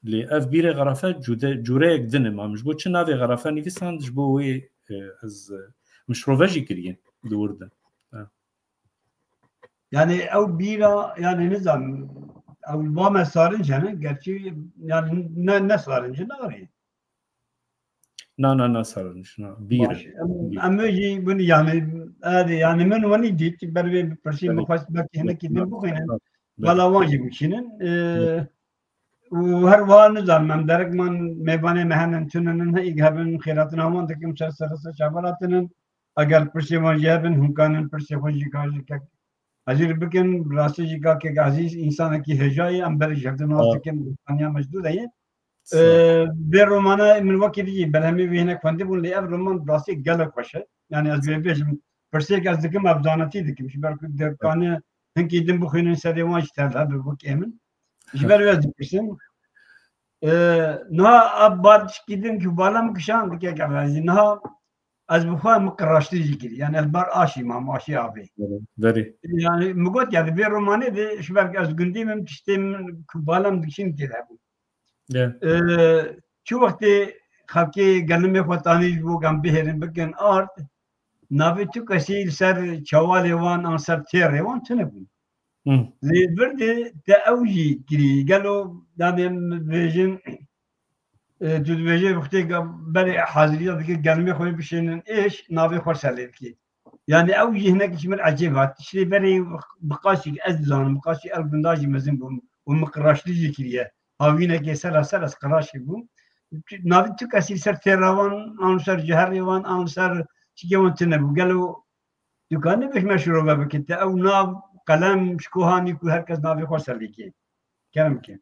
Lê ev bîrê xerafe cude-, cureyek din e. Ma min ji bo çi navê xerafe nivîsand, ji bo wê, e, ez, e, min şirove jî kiriye di wir de. Ha. Yani ew bîra, yani nizam, ew va me sarinc hene, gerçî yani ne, ne sarinc e, narê. Na, na, na, sarinc, na. Bîr e. Baş. Em, Bîr. Em ê jî bin, yani, erê, yani, min wenî dît, ber vê pirsî Tabii. min xwest belkî hinekî din Tabii. bixwînin. Tabii. Bala wan jî bikişînin. Ee, Tabii. Û her wiha nizanim, em derekman mêvanê me henin, tuninin, heyî hebin, xêratina wan dikim, ser serese çavala tinin. Eger pirsê wan jî hebin, hûn kanin pirsê xwe jî ka ji kek Ezîr bikin, rastî jî kakek Ezîz, însanekî hêja ye, em berê ji hev di nas Sağ ol. dikin, taniya me ji dû de ye. Sağ ol. Ee, vê romana min wekî dî jî berhemê wî hinek xwendibûn, lê ev roman rastî gelek xweş e. Yani ez vê bêjim, pirsêk ez dikim, ev zanetî dikim. Ji ber ku dikane hinkî din bixwînin serê wan jî tevle bi wek ê min. Ji ber wê ez dipirsim. Ee, niha ev bar tişkî din ku bala min kişand dike, ev ezî niha ez bi xwe min qiraştî jî kirî. Yani ez bar aşî mam, aşî avê. Berê, berê. Yani min got, yani vê romanê de ji ber ez gundî min, tiştê min ku bala min dikişîn tê de bû. Ya. Ee, çi wextê xelkê gelimê xwe tanî ji bo em bihêrin bikin ard, navê tu kesî li ser çewalê wan an ser têrê wan tune bûn. Hı. Lê vir de te ew jî kirî. Gelo, yani em bêjin, e, tu dibêjê wextê ge-, berê haziriya dike, gelmê xwe bişênin êş, navê xwe ser lê dikê. Yani ew jî hinek ji min ecêb hat. Tiştê berê bi qaşî ez dizanim, bi qaşî ev gunda jî mezin bûm û min qiraştî jî kiriye. Hawînekê sera ser ez qiraşê bûm. Navê tu kesî ser têra wan, an ser ciherê wan, an ser çikê wan tune bû. Gelo Tu ka nebêj me şirove bike, te ew nav, qelem, ji ku hanî ku her kes navê xwe ser lê kê. Kerem ke.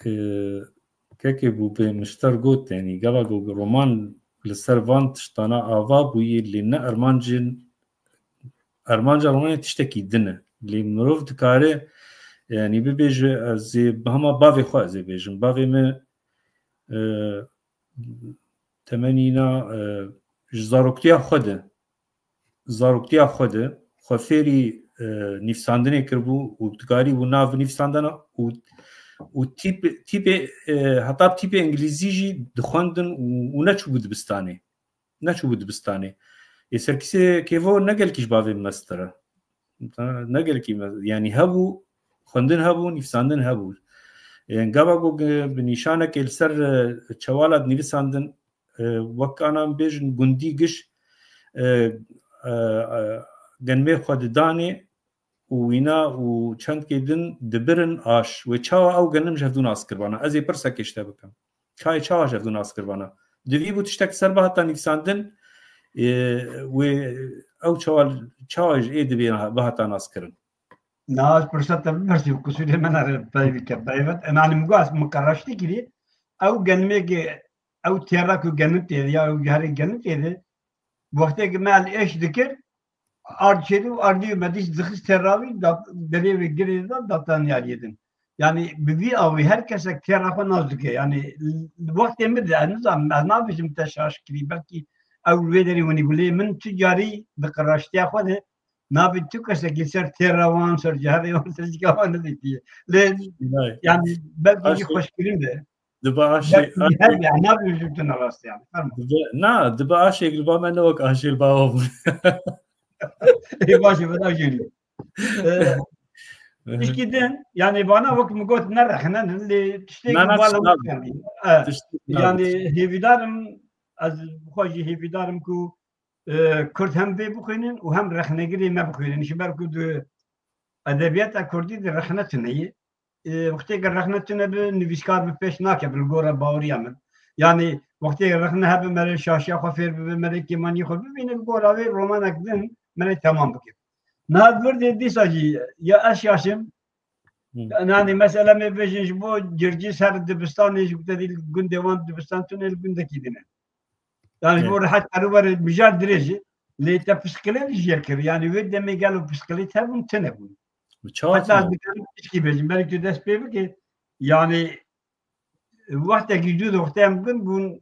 Ee, kekê bû bê mişter got, yani, gava ku roman li ser van tiştana ava bûyî, lê ne armancên, armanca romanê tiştekî din e. Lê mirov dikare, yani, bibêje, ez ê bi hema bavê xwe ez ê bêjim. Bavê me, e, temenîna, e, ji zaroktiya xwe de, zaroktiya xwe de xwe fêrî, e, nivîsandinê kiribû û dikarîbû nav nivîsandina û, û tîp-, tîpê, e, heta tîpê îngilîzî jî dixwendin û, û neçûbû dibistanê. Neçûbû dibistanê. Ê Serkîsê Kêvo ne gelkî ji bavê mestir e. Ne gelkî me-, yanî hebû, xwendin hebû, nivîsandin hebû. Ê, gava ku bi nîşanekê li ser, e, çewala dinivîsandin, e, wek ana em bêjin gundî giş, e, e, e, genimê xwe didanê û wîna û çendkê din dibirin aş. Wê çawa ew genim ji hevdû nas kiribana? Ez ê pirsekê ji te bikim. Çayê çawa ji hevdû nas kiribana? Divî bû tiştek ser bihata nivîsandin, e, wê ew çawa, çawa ji ê divê bihata nas kirin? Na, ez pirsa te bimersî, qusûrê min re peyvî ke peyvet. Em, yanî, min got, ez min qeraştî kirî, ew genimê ke, ew têra ku genim tê de, ya ew herê genim tê de, wextê ke me li êş dikir, ard çêdî û ardî me dîst dixist têra wî, da-, derê wê girê de datan yariyê din. Yanî, bi vî awî her kesek têra xwe nas dike. Yanî, li wextê min de, ez nizanim, ez nabêjim te şaş kirî, belkî ew li wê derê winî bû, lê min tu carî di qeraştiya xwe de, nabê tu kesekî ser têra wan, ser ceherê wan, ser cika wan nedîtiye. Lê, Nayê. Yanî, belkî Aşê- jî xweşkirin de. Dibe aşê, Belkî aşê- her, yanî, nabêjim tu ne rast, yanî. Fermo. Dibe, na, dibe aşê li ba me ne wek aşê li ba we bû. Ê, baş e, veda jêrî. Ee, tişkî din, yanî, bana wek min got, ne rexne, lê tiştê Na, na, bala tişt wek nabe. Yanî. Ee, Tişt nabe. Yanî, hêvîdarim, ez xwe jî hêvîdarim ku, e, Kurd hem vê bixwînin û hem rexnegirê me bixwînin. Ji ber ku di edebiyata Kurdî de rexne tune ye. E, wextê ke rexne tune bi, nivîskar bi pêş nake, bi li gora baweriya min. Yanî, wextê rexne hebe, mere şaşiya xwe fêr bibe, mere kêmanî xwe bibîne, li gora wê romanek din mere temam bike. Niha di vir de dîsa jî ya ez şaşim. Hı. Yanî, mesela, me bêjin ji bo Circîs her dibistanê, ji te dî gundê wan dibistan tune, li gundekî din e. Yanî, Evet. bo rehet her were mijar dirêj e. Lê te pişkilêt jê kir. Yanî, wê demê gelo pişkilêt hebûn, tune bûn. Çawa Heta tune? Dikarim tişkî bêjim, belkî tu dest pê bike. Yanî, wextekî dû de wextê em gund bûn,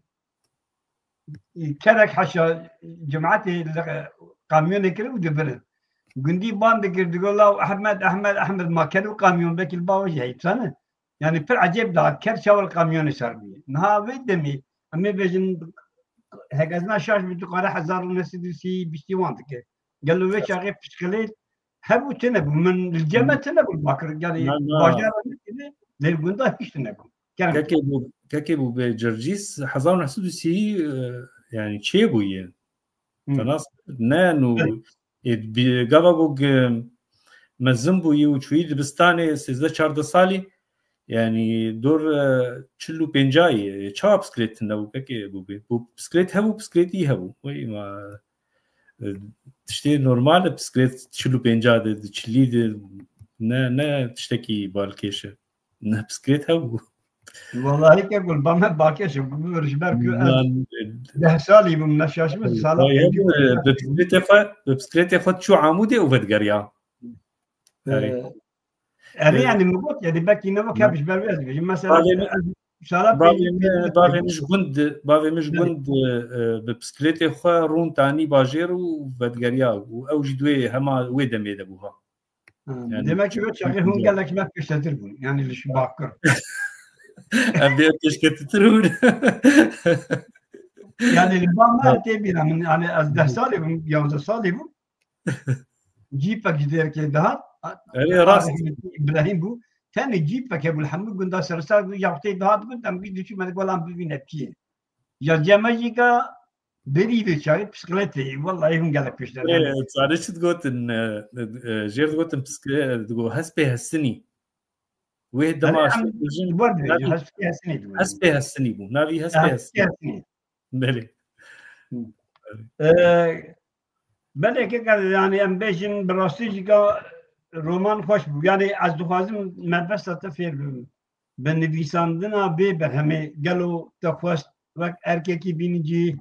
kerek heşa cemaetê li kamyonê kir û dibirin. Gundî ban dikir, digot, "Law Ehmed, Ehmed, Ehmed, ma ker û kamyon, belkî li ba we jî heyî, dizane?" Yanî pir ecêb dihat, ker çawa li kamyonê ser bûye. Niha vê demê, em ê bêjin, heke ez na şaş bim, tu qala hezar û neh sed û sî bîstî wan dike. Gelo vê çaxê pişkilêt hebû, tune bû. Min li cem me tune bû, bakir, yanî Na, na. bajara min tune, lê li gunda hiç tune bû. Kerem. Kekê bû, kekê bû bê Circîs, hezar û neh sed û sî, e, yanî çê bûye. Hı. Te nas ne nû, Evet. e, bi-, gava ku ge-, mezin bûyî û çûyî dibistanê sêzdeh çardeh salî, yanî dor, e, çil û pênca yê, çawa bisiklet tune bû, kekê bû bê. Bû bisiklet hebû, bisikletî hebû. Wê ma, e, tiştê normal e, bisiklet çil û pênca de, di çilî de ne, ne tiştekî balkêş e. Ne bisiklet hebû. Wellahî ke gul, ba me balkêş e, gul, ji ber ku ez Nan, deh salî bûm, ne şaş bim, sala Vay, pêncî e, bûm. bi bisikletê xwe, bi bisikletê xwe çû Amûdê û vedigeriya. Erê. Ee, erê, Ee, yanî min got, yanî belkî ne wek ne. Hep ji ber wê ez dibêjim. Mesela Bavê min, ez sala bavê pêncî, min, pêncî bavê min ji gund, bavê min ji Belê. gund, e, e, bi bisikletê xwe rûn tanî bajêr û vedigeriya û ew jî di wê hema wê demê de bû ha. Ha, Yani, demek ki wê çaxê hûn gelek me pêştetir bûn. Yani li şi bakur. Em bê pêşketitir hûn. Yani li ba me tê bîra min, yani ez deh salî bûm, yanzdeh salî bûm. Cîpek ji derkê dihat. Erê, rast. Rahmetli Îbrahîm bû. Tenê cîpek hebû, li hemû gunda sersar bû, ya wextê dihat gund, em bî diçû me digot, "Lan bivîne kî ye." Ya cem me jî ka Berî vê çaxê bisikletê, wellahî hûn gelek pêşder Ê, hebin. Çare çi digotin, e, e, jêr digotin bisikle-, digo hespê hesinî. Wê dema Belê, em dibêjin, wer dibêjin, navî hespê hesinî dibêjin. Hespê hesinî bû. Navî hespê Hespê hesinî. hesinî. Belê. Hı. Belê. E, belê ke, yani em bêjin bi rastî jî ka roman xweş bû. Yani ez dixwazim mebesta te fêr bibim. Bi nivîsandina vê berhemê gelo te xwest wek erkekî bînî cî,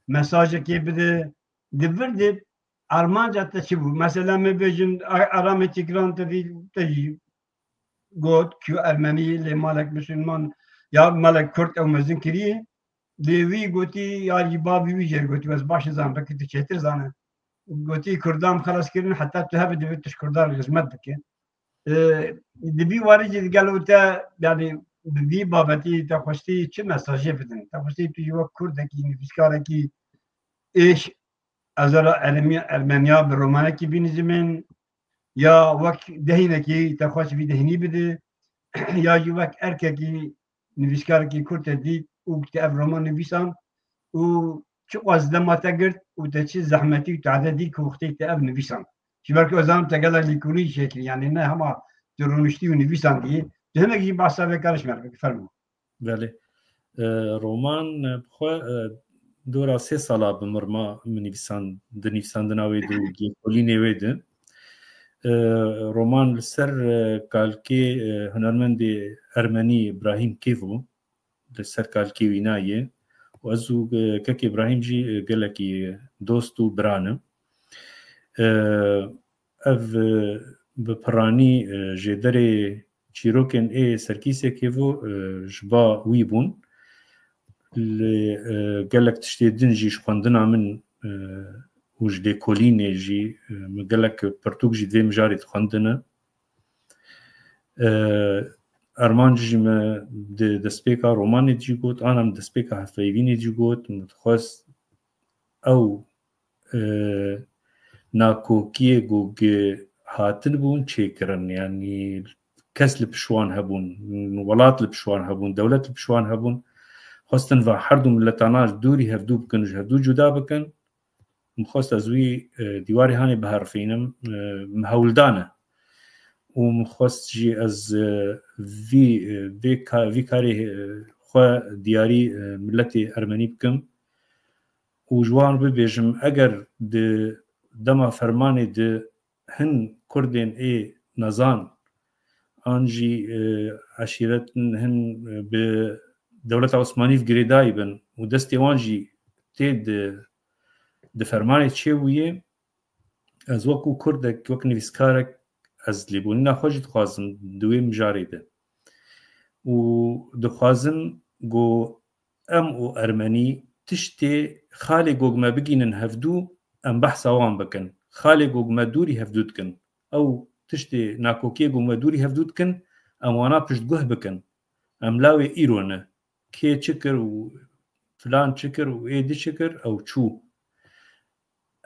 mesajekê bide, di vir de armanca te çi bû? Mesela, me bêjin, a-, Aramê Tîgran te dî, te jî got ku Ermenî lê malek Misilman ya malek Kurd ew mezin kiriye. Lê wî gotî, ya jî bavê wî jê gotî, ez baş nizanim, belkî tu çêtir zane. Gotî, Kurdan xelas kirin, heta tu hebe divê tu ji Kurdan re xizmet bike. E, di vî warî jî digel û te, yani, bi vî babetî te xwestî çi mesajê bidin? Te xwestî tu jî wek Kurdekî, nivîskarekî êş, ez ara Ermeniya, Ermeniya bi romanekî bînî zimên, ya wek dehinekî te xwest vî dehinî bidi, ya jî wek erkekî nivîskarekî Kurd te dît û te ev roman nivîsan û çiqas dema te girt, û te çi zehmetî û tade dî ku wextê te ev nivîsand. Ji ber ku ez zanim te gelek lêkolîn çêkirî, yanî ne hema tu rûniştî û nivîsandî, tu hinek jî behsa vê karê ji me re bike, fermo. Belê. E, roman, e, bi xwe, e, dora sê sala bi mir ma min nivîsand-, di nivîsandina wê de û lêkolînê wê de. E, roman li ser, e, kalkê, e, hunermendê ermenî Îbrahîm Kêvo, li ser kalkê wîna ye. Û ez û, e, kekê Îbrahîm jî, e, gelekî dost û bira ne. E, ev, e, bi piranî, e, jêderê çîrokên ê Serkîsê Kêvo, e, ji ba wî bûn. Lê, e, gelek tiştê din jî ji xwendina min, e, û ji lêkolînê jî, e, min gelek pirtûk jî di vê mijarê dixwendine. E, Armanc jî me di destpêka romanê jî got, ana min destpêka hevpeyvînê jî got, min dixwest ew, e, nakokiyê ku gi hatin bûn çêkirin. Yanî kes li pişwan hebûn, welat li pişwan hebûn, dewlet li pişwan hebûn. Xwestin va her du miletana ji dûrî hevdû bikin, ji hevdû cuda bikin. Min xwest ez wî, e, dîwarê hanê biherifînim, e, min hewldane. Û min xwest jî ez, e, vî, e, vê ka-, vî karê, e, xwe diyarî, e, miletê ermenî bikim. Û ji wan bibêjim, eger di dema fermanê di hin kurdên ê nezan an jî, e, eşîretin hin, e, bi dewleta Osmanî ve girêdayî bin û destê wan jî tê di, di fermanê çêbûyê, ez wekû kurdek, wek nivîskarek ez lêbûnîna xwe jî dixwazim di wê mijarê de. Û dixwazim ku em û ermenî tiştê xalê ku me bigînin hevdû, em behsa wan bikin. Xalê ku me dûrî hevdû dikin. Ew tiştê nakokiyê ku me dûrî hevdû dikin, em wana piştguh bikin. Em lawê îro ne. Kê çi kir û filan çi kir û êdî çi kir, ew çû.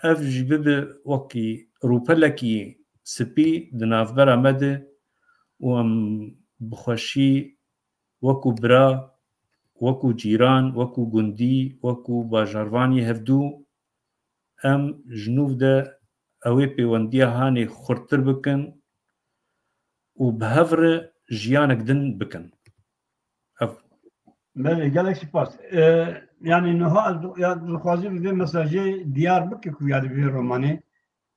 Ev jî bibe wekî rûpelekî spî di navbera me de û em bi xweşî wekû bira, wekû cîran, wekû gundî, wekû bajarvanî hevdû em ji nû de ewê pêwendiya hanê xurttir bikin û bi hev re jiyanek din bikin. Ev. Belê, gelek spas. Ee, yani niha ez di-, ya dixwazim vê mesajê diyar bike ku ya di vê romanê,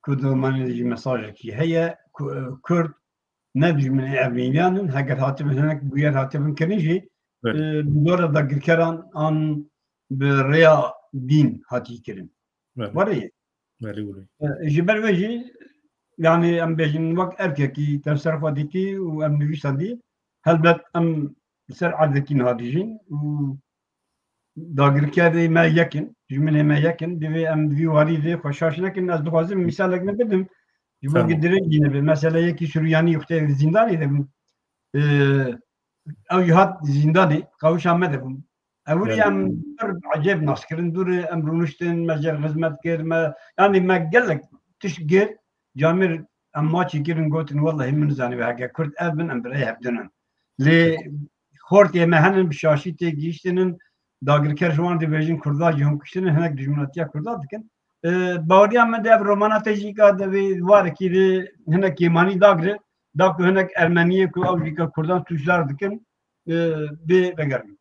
ku di romanê de jî mesajekî heye, ku, e, Kurd ne dijminê ermeniyan in, heger hatibin hinek bûyer hatibin kirin jî, Evet. e, bi dora dagirkeran an bi rêya dîn hatî kirin. Evet. Were ye. Belê, belê. E, ji ber vê jî, yani em bêjin wek erkekî te ser xwe dîtî û em nivîsandî, helbet em li ser erdekî niha dijîn û dagirkerê me yek in, dijminê me yek in, divê em di vî warî de xwe şaş nekin. Ez dixwazim mîsalek me bidim, ji bo Tamam. ku dirêj jî nebe. Mesela yekî Suryanî wextê zîndanê de bû. Ee, ew jî hat zîndanê, qawişa me de bû. Ewilî Evet. em pir ecêb nas kirin, dûrê em rûniştin, me jê re xizmet kir, me, yanî me gelek tişt kir, camêr em maçî kirin, gotin, wellahî min nizanî heke Kurd ev bin, em bi rê hevdin in. Lê xortê me henin bi şaşî tê gihîştinin, dagirker ji wan dibêjin Kurda jî hûn kuştinin, hinek dijminatiya Kurda dikin. E, baweriya min de ev romana te jî ka divê warekî de hinek kêmanî dagire, da ku hinek Ermeniyê ku ew jî ka Kurdan tûşdar dikin, e, bê vegerin.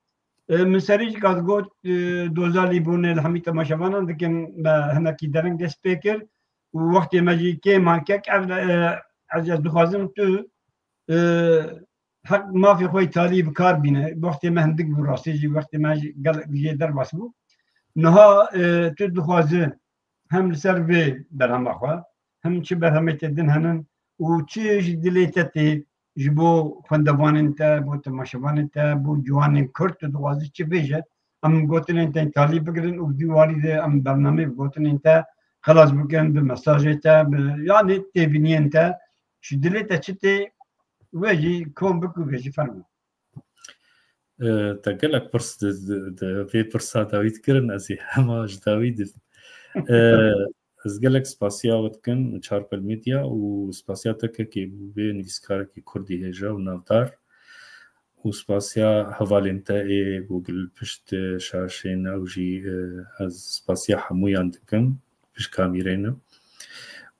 E, min serî jî ka digot, e, doza Lîbûnê li hemî temaşevanan dikin, me hinekî dereng dest pê kir û wextê me jî kêm man kek ev, e, ez, ez dixwazim tu, e, heq mafê xwe yê talî bi kar bîne. Wextê me hindik bû, rastî jî wextê me jî gelek jê derbas bû. Niha, e, tu dixwazi hem li ser vê berhema xwe, hem çi berhemê te din henin û çi ji dilê te tê ji bo xwendevanên te, bo temaşevanên te, bo ciwanên Kurd tu dixwazî çi bêje? Em gotinên te talî bigirin û di warî de em bernameyê bi gotinên te xelas bikin, bi mesajê te, bi, yanî têbîniyên te, ji dilê te çi tê, wê jî kom bik û vê jî fermo. E, te gelek pirs di, di, di vê pirsa dawî dikirin, ez ê hema ji dawî di. E, ez gelek spasiya we dikim, Çarpel Medya, û spasiya te kekê bû vê nivîskarekî kurdî hêja û navdar. û spasiya hevalên te ê ku li pişt şaşê ne, ew jî, e, ez spasiya hemûyan dikim, pişt kamîrê ne.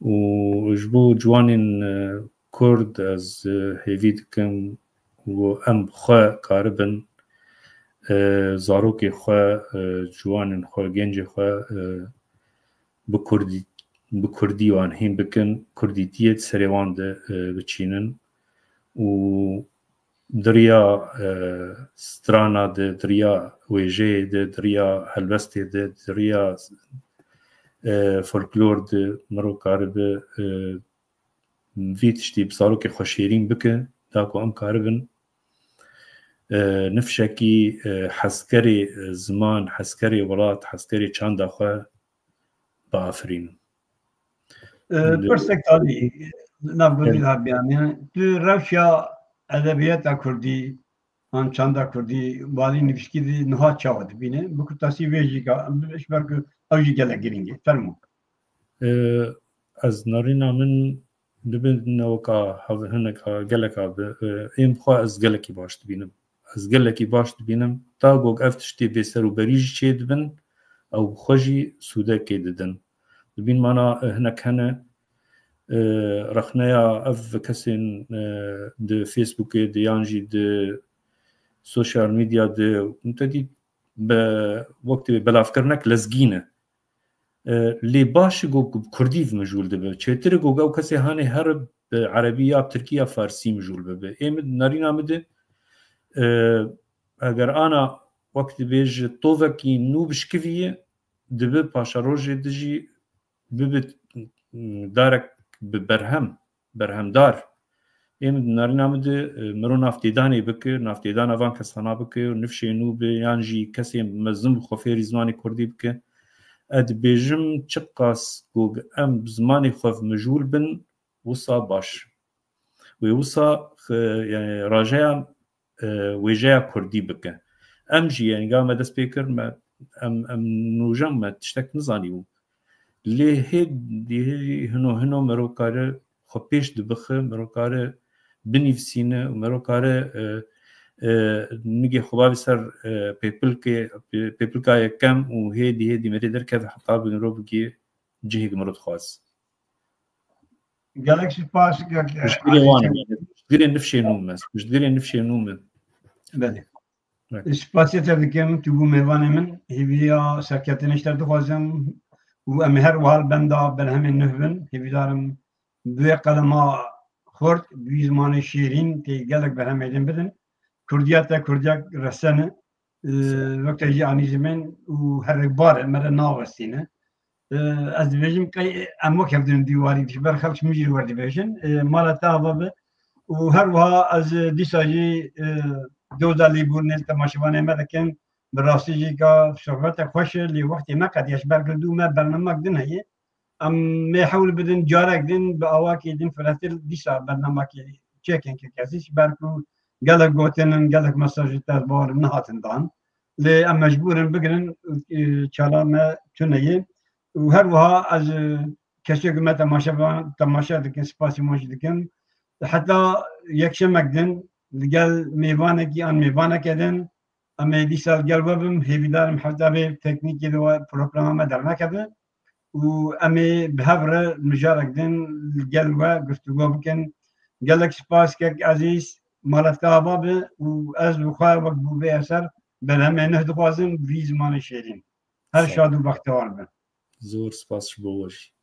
Û ji bo ciwanên, e, Kurd ez, e, hêvî dikim ku em xwe karibin, e, zarokê xwe, e, ciwanên xwe, gencê xwe, e, bi Kurdî, bi Kurdî wan hîn bikin, Kurdîtiyê di serê wan de, e, biçînin û di riya, e, strana de, di riya wêjeyê de, di riya helbestê de, di riya, e, folklor de mirov karibe, e, vî tiştî bi zarokê xwe şêrîn bike, da ku em karibin, e, nifşekî, e, hezkerê, e, ziman, hezkerê welat, hezkerê çanda xwe biafirînin. E, Pirsek talî, nav gotî Evet. Abi, yani, tu rewşa edebiyata Kurdî, an çanda Kurdî, walî nivîskî dî niha çawa dibîne? Bi kurtasî vê jî ka, ji ber ku ew jî gelek girîng e. Fermo. E, ez narîna min dibin neweka hev-, hineka geleka bi, e, êm xwe ez gelekî baş dibînim. Ez gelekî baş dibînim. Ta gog ev tiştê bêserûberî jî çê dibin, ew bi xwe jî sûdekê didin. Dibîn mana, e, hinek hene, e, rexneya ev kesên, e, di Facebookê de yan jî di sosyal medya de, te dî be, wek tê belavkirinek lezgî ne. E, lê baş e ku bi kurdî mijûl dibe. Çêtir e ku ew kesê hanê here bi erebî ya tirkî ya farsî mijûl bibe. Ê min narîna min de, e, eger ana wek dibêje tovekî nû bişkiviye, dibe paşerojê de jî bibe, m, darek bi berhem, berhemdar. Ê min di narîna min de, e, miro navtêdanê bike, navtêdana van kesana bike û nifşê nû be, yan jî kesê mezin bi xwe fêrî zimanê kurdî bike. Ez dibêjim, çiqas ku em bi zimanê xwe mijûl bin, wisa baş. Wê wisa, e, yani rajeya, e, wêjeya kurdî bike. Em jî, yani, ga me dest pê kir, me, em, em nûjen me tiştek nizanîbû. Lê hê, hê hino hino mero kare xwe pêş dibixe, mero kare binivîsîne û mero kare, e, e, nigê xwe bavê ser, e, pêpilkê, pê-, pêpilka yekem û hêdî hêdî merê derkeve heta bi miro bigê cihê ku miro dixwaz. Gelek spas, ge-, ge-, Piştgirê wan e, piştgirê nifşê nû me, piştgirê nifşê nû me. Belê. Evet. Spasiya te dikim, tu bû mêvanê min, hêviya serkeftinê ji te dixwazim û em ê her wiha li benda berhemên nuh bin. Hêvîdar im bi wê qelema xurt, bi wî zimanê şêrîn tê gelek berhemê din bidin. Kurdiya te kurdiyek resen e, e, wek te jî anî ji min û herikbar e, me re nawestîne. E, ez dibêjim qey em wek hev din dîwarî ji ber xelk ji min jî li wer dibêjin. E, mala te ava be. Û her wiha ez dîsa jî, e, doza lêbûrinê li temaşevanê me dikim. Bi rastî jî ka sohbete xweş e, lê wextê me qediya ji ber ku li dû me bernamek din heye. Em ê hewl bidin carek din bi awakî din firehtir dîsa bernamekê çêkin ke kesî ji ber ku gelek gotin in, gelek mesajê te ez bawerim nehatin dan. Lê em mecbûr in bigirin, e, çala me tune ye. Û her wiha ez, e, kesê ku me temaşe, temaşe dikin, spasî wan jî dikim. Heta yekşemek din li gel mêvanekî an mêvaneke din Em ê dîsa li gel we bim, hêvîdar im hefta vê teknîkê de we programa me dernekeve û em ê bi hev re mijarek din li gel we guftûgo bikin. Gelek spas kek Ezîz, mala te ava be û ez bi xwe wek bûvê eser berhemê nuh dixwazim vî zimanê şêrîn. Her Sağ ol. Şad û bextewar be. Zor spas ji bo we jî.